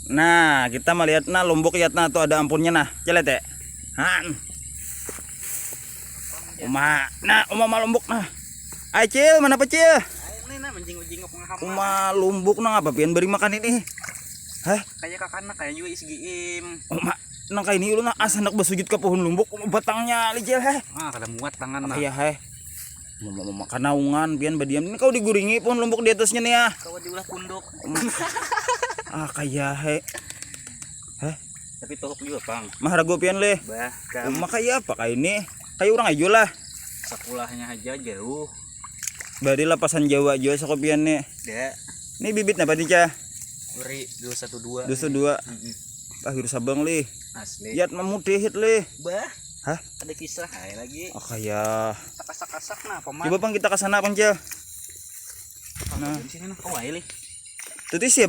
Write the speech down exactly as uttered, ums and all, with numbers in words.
Nah, kita melihat nah lombok yat nah tuh ada ampunnya nah. Celet ya. Han. Uma, nah, uma uma lombok nah. Acil, mana pecil? Ini nah menjinguk-jinguk ngaham. Uma lombok nah apa pian beri makan ini? Hah? Kayak kakana kayak juga isgiim. Uma, nang kayak ini ulun nah asa nak bersujud ke pohon lombok, uma batangnya licil heh. Ah, kada muat tangan nah. Iya heh. Mau mau makan naungan pian badiam ini kau diguringi pohon lombok di atasnya nih ya. Kau diulah punduk. Ah kayak heh. Tapi tohok juga pang. Maharago pian leh. Bah, kam Uma kayak apa kayak ini? Kayak orang aja lah. Sekolahnya aja jauh. Bari lapasan Jawa aja sakopian nih. Dek, Ini bibit apa nih cah? uri dua satu dua. Dosa dua. Mm-mm. Akhir sabang lih. Asli. Yat mamudihit lih. Bah, Hah? Ada kisah hai lagi. Oh kayak. Kasak-kasak nah, paman. Coba pang kita ke sana pang cah. Nah. Sini nah, kau aja lih. Tuti siapa